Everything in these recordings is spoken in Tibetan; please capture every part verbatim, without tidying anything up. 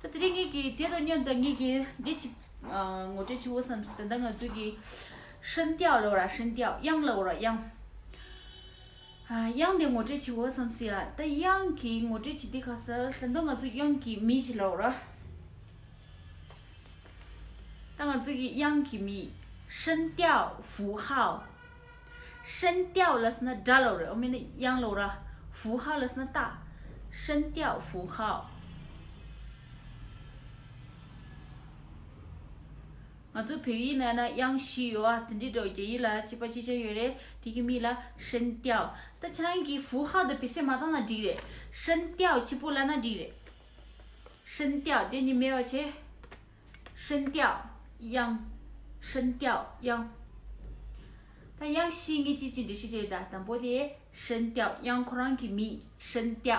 ད་དེ་རིང་ངེད་ཀྱིས་དེ་དང་མཉམ་དུ་ངེད་ཀྱིས་འདི་ཅིག་ཨ་ངོ་སྤྲོད་བྱེད་འོ་བསམ་སྲིད། ད་ལྟ་ང་ཚོས་ཀྱི་声调ལབ་ར། 声调། དབྱངས་ལབ་ར། དབྱངས། ཨ་དབྱངས་དེ་ངོ་སྤྲོད་བྱེད་འོ་བསམ་སྲིད་ཡ། ད་དབྱངས་ཀྱི་ངོ་སྤྲོད་བྱེད་དུས་ཁ་སང་ད་ལྟ་ང་ཚོས་དབྱངས་ཀྱི་མིང་ཅིག་ལབ་ར། ད་ང་ཚོས་ཀྱི་དབྱངས་ཀྱི་མིང་声调符号། 声调ལབ་ཟེར་ན་སྒྲ་ལབ་རེད། ཨོ་མིན་ན་དབྱངས་ལབ་ར། 符号ལབ་ཟེར་ན་རྟགས། 声调符号། ང་ཚོ་བོད་ཡིག་ནང་ན་དབྱངས་བཞི་ཡོད་ཨ། དེ་འདྲའི་འགྲོ་རྒྱ་ཡིག་ལ་གཅིག་པ་གཅིག་ཆ་ཡོད་རེད། དེ་གི་མིང་ལ་声调། ད་ཁྱེད་རང་གིས་符号དེ་བེད་སྤྱོད་མ་བཏང་ན་འགྲིག་རེད། 声调གཅིག་པོ་ལབ་ན་འགྲིག་རེད། 声调དེ་གཉིས་མེད་པ་བྱས། 声调དབྱངས། 声调དབྱངས། ད་དབྱངས་བཞི་ངས་གཅིག་གཅིག་འགྲེལ་བཤད་བྱས་ཡོད། ད་དང་པོ་དེ་声调། དབྱངས་ཁོ་རང་གི་མིང་声调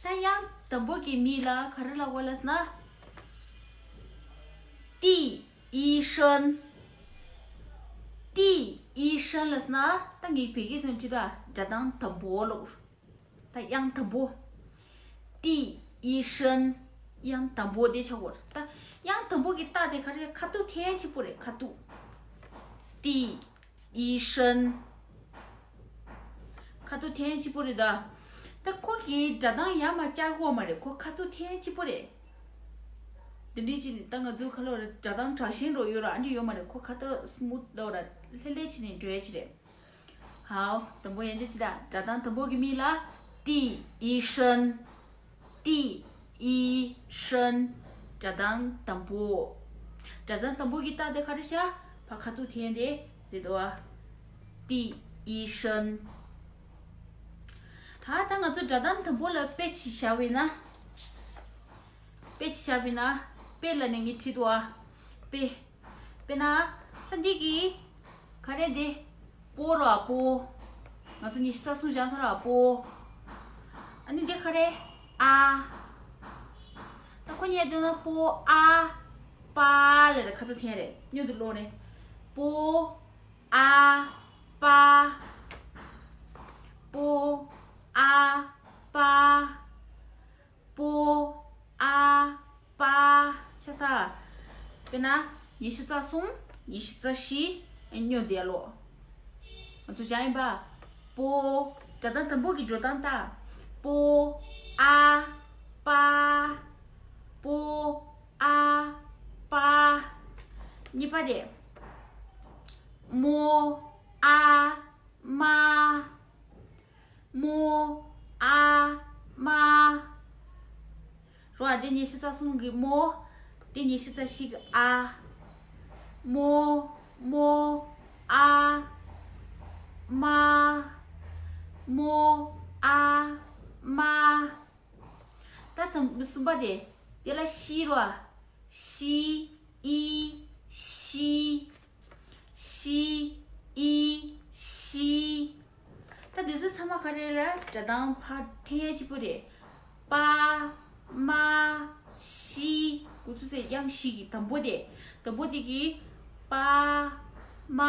། ད་དབྱངས་དང་པོ་གི་མིང་ལ་ག་རེ་ལབ་དགོས་ལབ་ཟེར་ན། 第一声། 第一声ལབ་ཟེར་ན་ད་ངས་བོད་སྐད་ཐོག་བྲིས་པ་སྒྲ་གདངས་དང་པོ་ལབ། ད་དབྱངས་དང་པོ། 第一声། དབྱངས་དང་པོ་དེ་ཆགས་དགོས། ད་དབྱངས་དང་པོ་གི་རྟགས་དེ་ག་རེ། ཁ་ཐུག་འཐེན་གཅིག་པོ་རེད། ཁ་ཐུག 第一声། ཁ་ཐུག་འཐེན་གཅིག་པོ་རེད་ད། ད་ཁོ་གི་སྒྲ་གདངས་ཡར་མར་བཅག་དགོས་མ་རེད། ཁོ་ཁ་ཐུག་འཐེན་གཅིག་པོ་རེད། དེ་འདྲའི་ཅིག་ད་ང་ཚོའི་ཁ་ལོ་ར་སྒྲ་གདངས་དྲག་ཞན་འགྲོ་ཡོད་ར། ཨ་འདྲ་ཡོད་མ་རེད། ཁོ་ཁ་ཐུག་སི་མུ་ཐི་ལོ་ར་ལྷོད་ལྷོད་བྱས་ནས་འགྲོ་ཡ་ཅིག་རེད། 好། དང་པོ་ཡན་ཆད་ཅི་ད། སྒྲ་གདངས་དང་པོ་གི་མིང་ལ་第一声། 第一声། སྒྲ་གདངས་དང་པོ། སྒྲ་གདངས་དང་པོ་གི་རྟགས་དེ་ག་རེ་བྱ། ཕར་ཁ་ཐུག་འཐེན་དེ་རེད་དོ། 第一声། ད་ད་ང་ཚོ་སྒྲ་གདངས་དང་པོ་ལ་དཔེ་ཅིག་བཞག་པ་ཡིན་ན། དཔེ་ཅིག་བཞག་པ་ཡིན་ན། དཔེ་ལབ་ནས་ངས་བྲིས་འདུག་ཨ། དཔེ། དཔེར་ན། ད་འདི་གི་ག་རེ་འདི། པོ་ར་པོ། ང་ཚོ་ཉི་ཤུ་རྩ་གསུམ་སྦྱངས་ཚར་བ་པོ། ཨ་ནི་འདི་ག་རེ། ཨ། ད་ཁོ་གཉིས་བསྡུར་ན་པོ་ཨ། པ་ལབ་རེད། ཁ་ཐུག་འཐེན་རེད། མཉམ་དུ་ཀློག་རེད། པོ་ཨ་པ། པོ་ཨ་པ། པོ་ཨ་པ། ཆ་ས། དཔེར་ན། ཉི་ཤུ་རྩ་གསུམ། ཉི་ཤུ་རྩ་བཞི། ཨེ་སྨྱོ་བསྡད་ལོ། ང་ཚོ་སྦྱང་ཡིན་པ། པོ། སྒྲ་གདངས་དང་པོ་གི་འགྲོ་སྟངས་ལྟ། པོ་ཨ་པ། པོ་ཨ་པ། གཉིས་པ་དེ། མོ་ཨ་མ། མོ་ཨ་མ། རོ་ཨ། དེ་ཉི་ཤུ་རྩ་གསུམ་གི་མོ། དེ་ཉི་ཤུ་རྩ་བཞི་གི་ཨ། མོ། མོ་ཨ་མ། མོ་ཨ་མ། ད་དང་གསུམ་པ་དེ། དེ་ལ་ཤི་རོ་ཨ། ཤི། ཨི། ཤི། ཤི། ཨི། ཤི། ད་འདི་ཚོ་ཚང་མ་ག་རེ་ལ་སྒྲ་གདངས་ཕར་འཐེན་ཡ་གཅིག་པོ་རེད། པ། མ། ཤི། འགོ་ཚུགས་སའི་དབྱངས་བཞི་གི་དང་པོ་དེ། དང་པོ་དེ་གི། པ། མ།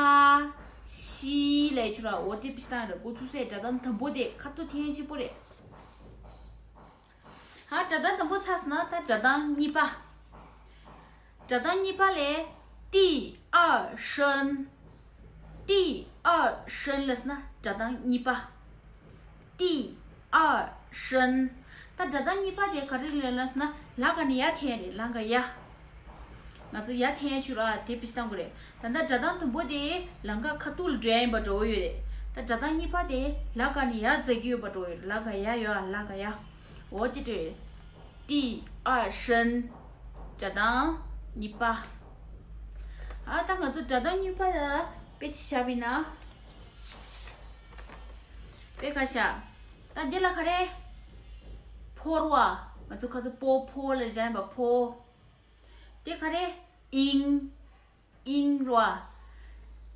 ཤི་ལབ་ཆོག་ར། འོ་དེ་བི་སྟངས་རེད། འགོ་ཚུགས་སའི་སྒྲ་གདངས་དང་པོ་དེ་ཁ་ཐུག་འཐེན་ཡ་གཅིག་པོ་རེད། ཧ། སྒྲ་གདངས་དང་པོ་ཚར་སོང་ན་ད་སྒྲ་གདངས་གཉིས་པ། སྒྲ་གདངས་གཉིས་པ་ལས། 第二声། 第二声ལབ་སོང་ན་སྒྲ་གདངས་གཉིས་པ། 第二声། ད་སྒྲ་གདངས་གཉིས་པ་དེ་ག་རེ་ལབ་ལབ་སོང་ན་ལ་ག་ནས་ཡ་འཐེན་རེད། ལ་ག་ཡ། ང་ཚོ་ཡ་འཐེན་ཡ་ཆུ་ར་དེ་བི་སྟངས་དགོས་རེད། ད་ལྟ་སྒྲ་གདངས་དང་པོ་དེ་ལ་ག་ཁ་ཐུག་ལ་འགྲོ་ཡ་ཡིན་པ་འགྲོ་གི་ཡོད་རེད། ད་སྒྲ་གདངས་གཉིས་པ་དེ་ལ་ག་ནས་ཡ་འཛེག་གི་ཡོད་པ་འགྲོ་གི་ཡོད་རེད། ལ་ག་ཡ་ཡོད་ཨ། ལ་ག་ཡ། འོ་དེ་འགྲོ་ཡོད། 第二声། སྒྲ་གདངས་གཉིས་པ། ཨ། ད་ང་ཚོ་སྒྲ་གདངས་གཉིས་པ་ལ་དཔེ་ཅིག་བཞག་པ་ཡིན་ན། དཔེ་ཁ་བཞག་ད་འདི་ལ་ག་རེ། ཕོ་རོ་ཨ། ང་ཚོ་ཁ་ཚོ་པོ་ཕོ་ལ་བཞག་ཡིན་པ་ཕོ། དེ་ག་རེ། ཨིང་། ཨིང་རོ་ཨ།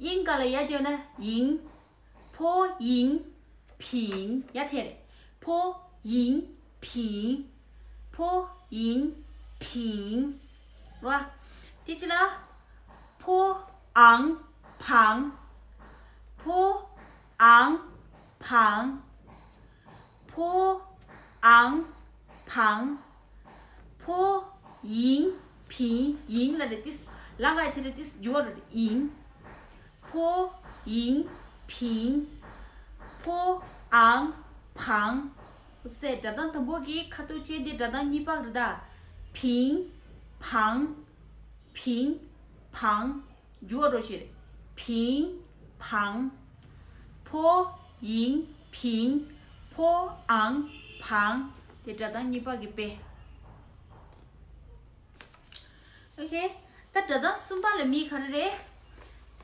ཨིང་ག་ལ་ཡ་བརྗོད་ན་ཡིང་། ཕོ་ཡིང་། ཕིང་། ཡ་འཐེན་རེད། ཕོ་ཡིང་། ཕིང་། ཕོ་ཡིང་། ཕིང་། རོ་ཨ། དེ་ཅི་ལ། ཕོ་ཨང་། ཕང་། ཕོ་ཨང་། ཕང་། ཕོ་ ཨང་། བང་། ཕོ། ཡིང་། བིང་། ཡིང་ལ་རེ་ཏིས། ལ་ག་ཡ་ཐེ་རེ་ཏིས་འཇུ་བ་རེ་ཡིང་། ཕོ། ཡིང་། བིང་། ཕོ། ཨང་། བང་། སེ་སྒྲ་གདངས་དང་པོ་གི་ཁ་ཐུག་ཆེ་འདི་སྒྲ་གདངས་གཉིས་པ་རེད་ད། བིང་། བང་། བིང་། བང་། འཇུ་བ་རོ་ཞེས་རེད། བིང་། བང་། ཕོ། ཡིང་། བིང་། ཕོ། ཨང་། བང་། དེ་སྒྲ་གདངས་གཉིས་པ་གི་དཔེ། ཨོ་ཁེ། ད་སྒྲ་གདངས་གསུམ་པ་ལ་མི་ག་རེ་རེད།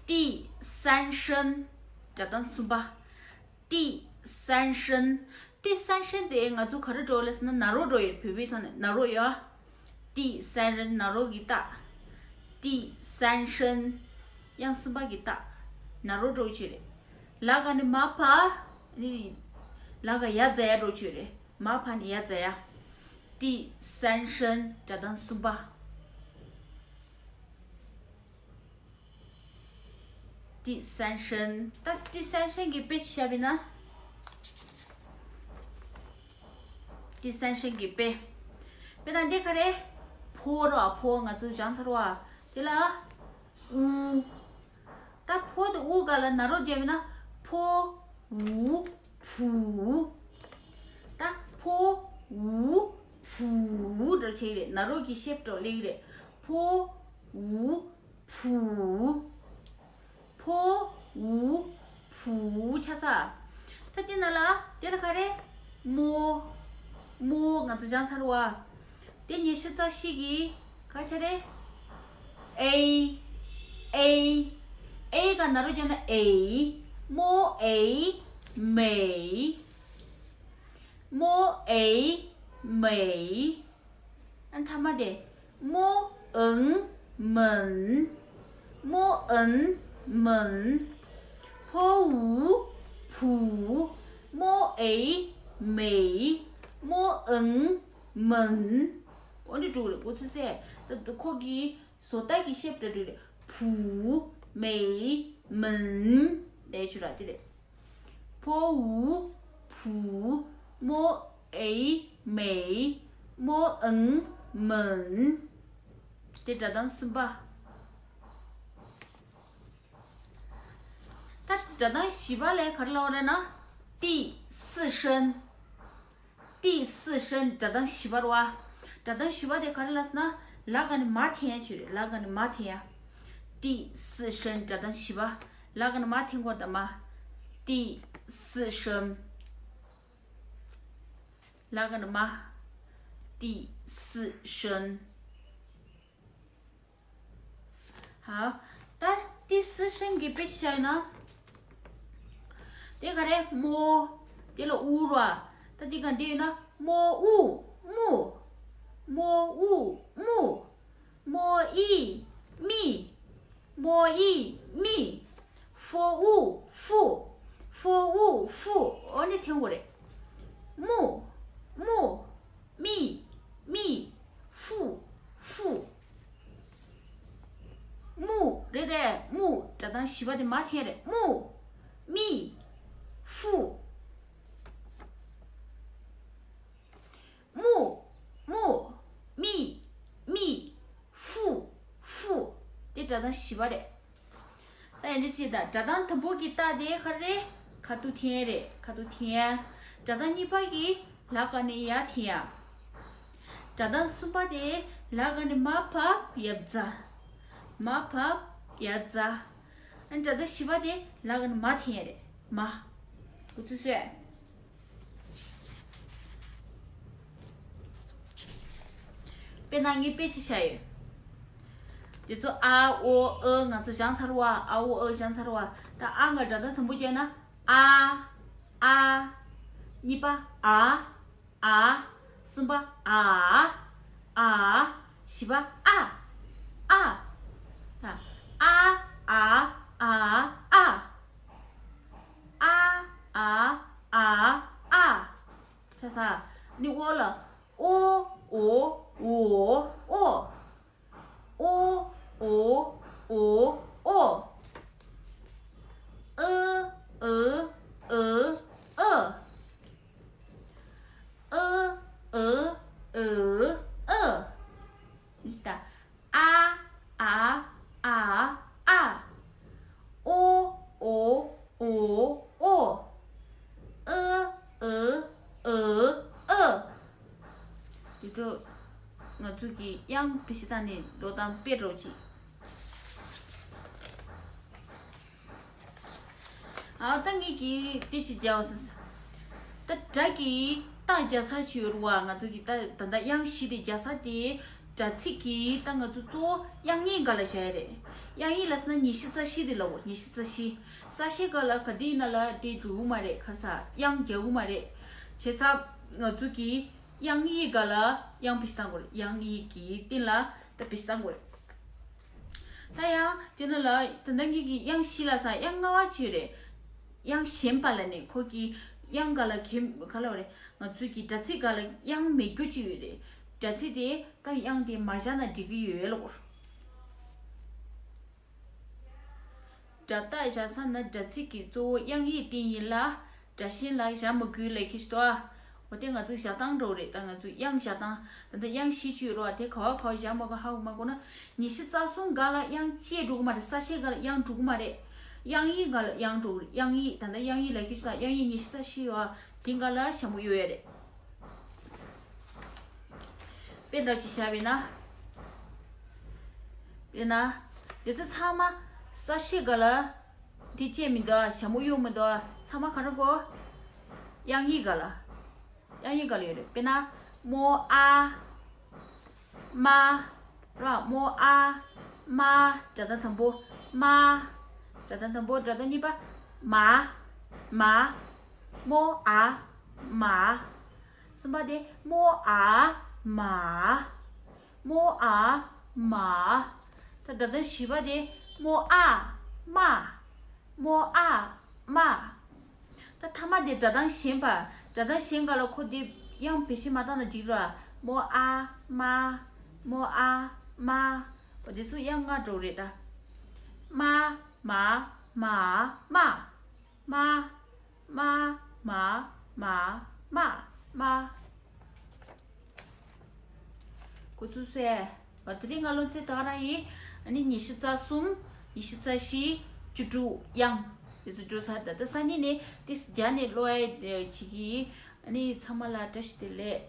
ཏི་སན་ཧྲན། སྒྲ་གདངས་གསུམ་པ། ཏི་སན་ཧྲན། ཏི་སན་ཧྲན་དེ་ང་ཚོ་ག་རེ་འགྲོ་ལབ་ཟེར་ན་ན་རོ་འགྲོ་ཡོད། བོད་པའི་ཐོག་ནས་ན་རོ་ཡོད། ཏི་སན་ཧྲན་ན་རོ་གི་རྟགས། ཏི་སན་ཧྲན། དབྱངས་གསུམ་པ་གི་རྟགས། ན་རོ་འགྲོ་ཆོས་རེད། ལ་ག་ནས་མ་ཕ། ནི། ལ་ག་ཡ་ཛ་ཡ་འགྲོ་ཆོས་རེད། མ་ཕ་ནས་ཡ་ཛ་ཡ། ཏི་སན་ཧྲན་སྒྲ་གདངས་གསུམ་པ། ཏི་སན་ཧྲན། ད་ཏི་སན་ཧྲན་གྱི་དཔེ་ཞིག་བཤད་པ་ཡིན་ན། ཏི་སན་ཧྲན་གྱི་དཔེ། དཔེར་ན་འདི་ག་རེ། ཕོ་ར་ཕོ་ང་ཚོས་སྦྱངས་ཚར་བ། དེ་ལ། ཨུ། ད་ཕོ་དང་ཨུ་ག་ལ་ན་རོ་བརྒྱབ་ན་ཕོ། ཨུ། ཕུ། ད་ཕོ། ཨུ། ཕུ། འདྲ་བྱས་རེད། ན་རོ་གི་ཤེབ་འདྲ་སླེབས་རེད། ཕོ། ཨུ། ཕུ། ཕོ། ཨུ། ཕུ། ཆ་ས། ད་དེ་ན་ལ་དེ་ལ་ག་རེ། མོ། མོ་ང་ཚོ་སྦྱངས་ཚར་བ། དེ་ཉི་ཤུ་རྩ་བཞི་གི་ག་ཆ་རེད། ཨེ། ཨེ། ཨེ་ག་ན་རོ་བརྒྱབ་ན་ཨེ། མོ་ཨེ། མེ། མོ་ཨེ། མེ། ཨན་ཐ་མ་དེ། མོ་ཨང་མན། མོ་ཨང་མན། ཕོ་ཨུ་ཕུ། མོ་ཨེ་མེ། མོ་ཨང་མན། འོ་འདི་དྲུག་རེད། འགོ་ཚུགས་སེ། ད་ཁོ་གི་བཟོ་ལྟ་གི་ཤེབ་འདྲ་དྲུག་རེད། ཕུ། མེ། མན། དེ་ཆུ་ར་དེ་རེད། ཕོ་ཨུ་ཕུ། མོ་ཨེ་མེ། མོ་ཨང་མན། དེ་སྒྲ་གདངས་གསུམ་པ། ད་སྒྲ་གདངས་བཞི་པ་ལས་ག་རེ་ལབ་པ་རེད་ན། ཏི་སི་ཧྲན། ཏི་སི་ཧྲན་སྒྲ་གདངས་བཞི་པ་རེད་བ། སྒྲ་གདངས་བཞི་པ་དེ་ག་རེ་ལབ་ཟེར་ན། ལ་ག་ནས་མ་འཐེན་ཡ་ཆུ་རེད། ལ་ག་ནས་མ་འཐེན་ཡ། ཏི་སི་ཧྲན་སྒྲ་གདངས་བཞི་པ། ལ་ག་ནས་མ་འཐེན་དགོས་ད་མ། ཏི་སི་ཧྲན། ལ་ག་ནས་མ། ཏི་སི་ཧྲན། ཧ། ད་ཏི་སི་ཧྲན་གྱི་དཔེ་བཤད་ན། དེ་ག་རེ། མོ། དེ་ལ་ཨུ་ར། ད་དེ་ག་འདི་ཡོད་ན། མོ་ཨུ་མུ། མོ་ཨུ་མུ། མོ་ཨི་མི། མོ་ཨི་མི། ཧྥོ་ཨུ་ཧྥུ། ཧྥོ་ཨུ་ཧྥུ། འོ་ནི་འཐེན་དགོས་རེད། མུ། མུ། མི། མི། ཧྥུ། ཧྥུ། མུ། རེད་དེ། མུ། སྒྲ་གདངས་བཞི་པ་དེ་མ་འཐེན་རེད། མུ། མི། ཧྥུ། མུ། མུ། མི། མི། ཧྥུ། ཧྥུ། དེ་སྒྲ་གདངས་བཞི་པ་རེད། ད་ཡན་ཆད་ཅིག་ད་སྒྲ་གདངས་དང་པོ་གི་རྟགས་དེ་ག་རེ། ཁ་ཐུག་འཐེན་རེད། ཁ་ཐུག་འཐེན། སྒྲ་གདངས་གཉིས་པ་གི་ལ་ག་ནས་ཡ་འཐེན་ཡ། སྒྲ་གདངས་གསུམ་པ་དེ་ལ་ག་ནས་མ་ཕབ་ཡ་ཛ། མ་ཕབ་ཡ་ཛ། ཨ་ནི་སྒྲ་གདངས་བཞི་པ་དེ་ལ་ག་ནས་མ་འཐེན་རེད། མ། འགོ་ཚུགས་སོ། དཔེར་ན་ངས་དཔེ་ཅིག་བཞག་ཡོད། དེ་ཚོ་ཨ་ཨོ་ཨ་ང་ཚོ་སྦྱངས་ཚར་བ། ཨ་ཨོ་ཨ་སྦྱངས་ཚར་བ། ད་ཨ་ང་སྒྲ་གདངས་དང་པོ་བྱས་ན། ཨ། ཨ། གཉིས་པ། ཨ། ཨ། གསུམ་པ། ཨ། ཨ། བཞི་པ། ཨ། ཨ། ཨ། ཨ། ཨ། ཨ། ཨ། ཨ། ཨ། ཨ། ཨ། ཆ་ས། ནི་ཨོ་ལ། ཨོ། ཨོ། ཨོ། ཨོ། ཨོ། ཨོ། ཨོ། ཨོ། ཨ། ཨ། ཨ། ཨ། ཨ། ཨ། ཨི། ཨི། ཨི། ཨ། ཨ། ཨ། ཨ། ཨོ། ཨོ། ཨོ། ཨོ། ཨི། ཨི། ཨི། ཨི། དེ་ཚོ་ང་ཚོ་གི་དབྱངས་བེད་སྤྱོད་བཏང་ནས་འགྲོ་སྟངས་དཔེ་འགྲོ་ཅིག་ཨ། ད་ངེད་ཀྱིས་དེ་ཅི་བྱ་བ་ཟེར། ད་སྒྲ་གི་རྟགས་སྦྱར་ས་ཅིག་ཡོད་རེད་བ། ང་ཚོ་གི་ད་ད་ལྟ་དབྱངས་བཞི་དེ་སྦྱར་ས་དེ། སྒྲ་ཚིག་གི་ད་ང་ཚོ་གཙོ་བོ་དབྱངས་ཡིག་སྒང་ལ་བཞག་ཡ་རེད། དབྱངས་ཡིག་ལབ་ཟེར་ན་ཉི་ཤུ་རྩ་བཞི་དེ་ལབ་འོ། ཉི་ཤུ་རྩ་བཞི། ས་བཅད་སྒང་ལ་ག་དེ་ཡིན་ན་ལ་དེ་འགྲོ་གི་མ་རེད། ཁ་ས་དབྱངས་སྦྱར་གི་མ་རེད། བྱས་ཙང་ང་ཚོ་གི་དབྱངས་ཡིག་སྒང་ལ་དབྱངས་བེད་སྤྱོད་བཏང་དགོས་རེད། དབྱངས་ཡིག་གི་སྟེང་ལ་ད་བེད་སྤྱོད་བཏང་དགོས་རེད། ད་ཡང་དེ་ནང་ལ་ད་ལྟ་ངེད་ཀྱི་དབྱངས་བཞི་ལབ་ས་དབྱངས་ལྔ་པ་ཅིག་ཡོད་རེད། དབྱངས་ཞན་པ་ལབ་ནས་ཁོ་གི་དབྱངས་སྒང་ལ་གེ་ག་ལབ་རེད། ང་ཚོའི་གི་སྒྲ་ཚིག་སྒང་ལ་དབྱངས་མེད་རྒྱུ་ཅིག་ཡོད་རེད། སྒྲ་ཚིག་དེ་ད་དབྱངས་དེ་མ་བཞག་ན་འགྲིག་གི་ཡོད་ལོ། སྒྲ་རྟགས་བཞག་ས་ན་སྒྲ་ཚིག་གི་གཙོ་བོ་དབྱངས་ཡིག་སྟེང་ཡིན་ལ། སྒྲ་གཞན་ལ་བཞག་མ་དགོས་ལབ་ཁྱེར་ཤི་ཏོ་ཨ། འོ་དེ་ང་ཚོའི་བཞག་སྟངས་འགྲོ་རེད། ད་ང་ཚོའི་དབྱངས་བཞག་སྟངས་ད་ལྟ་དབྱངས་བཞི་ཅིག་ཡོད་རེད་བ། དེ་ག་བ་ག་བ་བཞག་མ་དགོས་ཧ་གོ་མ་དགོས་ན། ཉི་ཤུ་རྩ་གསུམ་སྒང་ལ་དབྱངས་བཅས་འགྲོ་གི་མ་རེད། ས་བཅད་སྒང་ལ་དབྱངས་འགྲོ་གི་མ་རེད། དབྱངས་ཡིག་སྒང་ལ་དབྱངས་འགྲོ་གི་རེད། དབྱངས་ཡིག་ད་ལྟ་དབྱངས་ཡིག་ལབ་ཁྱེར་ཤི་ཏོ་ཨ། དབྱངས་ཡིག་ཉི་ཤུ་རྩ་བཞི་ཡོད་ཨ། དེ་སྒང་ལ་ཞྭ་མོ་གཡོག་ཡ་རེད། དཔེ་འདྲ་ཅིག་བཞག་པས་ན། དཔེར་ན། དེ་ཚོ་ཚང་མ་ས་བཅད་སྒང་ལ་དེ་བཅས་མི་འདུག་ཨ། ཞྭ་མོ་གཡོག་མི་འདུག་ཨ། ཚང་མ་ག་རེ་གོ། དབྱངས་ཡིག་སྒང་ལ། དབྱངས་ཡིག་སྒང་ལ་ཡོད་རེད། དཔེར་ན། མོ་ཨ། མ། ར། མོ་ཨ། མ། སྒྲ་གདངས་དང་པོ། མ། སྒྲ་གདངས་དང་པོ། སྒྲ་གདངས་གཉིས་པ། མ། མ། མོ་ཨ། མ། གསུམ་པ་དེ། མོ་ཨ། མ། མོ་ཨ། མ། ད་སྒྲ་གདངས་བཞི་པ་དེ། མོ་ཨ། མ། མོ་ཨ། མ། ད་ཐ་མ་དེ་སྒྲ་གདངས་ཞན་པ། སྒྲ་གདངས་ཞན་སྒང་ལ་ཁོ་དེ་དབྱངས་བེད་སྤྱོད་མ་བཏང་ན་འགྲིག་ར། མོ་ཨ། མ། མོ་ཨ། མ། འོ་དེ་ཚོ་དབྱངས་ལྔ་འགྲོ་རེད་ད། མ། མ། མ། མ། མ། མ། མ། མ། མ། མ། འགོ་ཚུགས་སོང་། འོ་དེ་རིང་ང་ལོ་ཚེ་ད་རང་ཡིན། ཨ་ནི་ཉི་ཤུ་རྩ་གསུམ། ཉི་ཤུ་རྩ་བཞི། བཅུ་དྲུག་དབྱངས། དེ་ཚོ་འགྲོ་ཚར་ད་ལྟ་སང་ཉིན་ནས་དེ་སྦྱར་ནས་ཀློག་ཡ་བྱེད་ཀྱི་ཡིན། ཨ་ནི་ཚང་མ་ལ་བཀྲ་ཤིས་བདེ་ལེགས།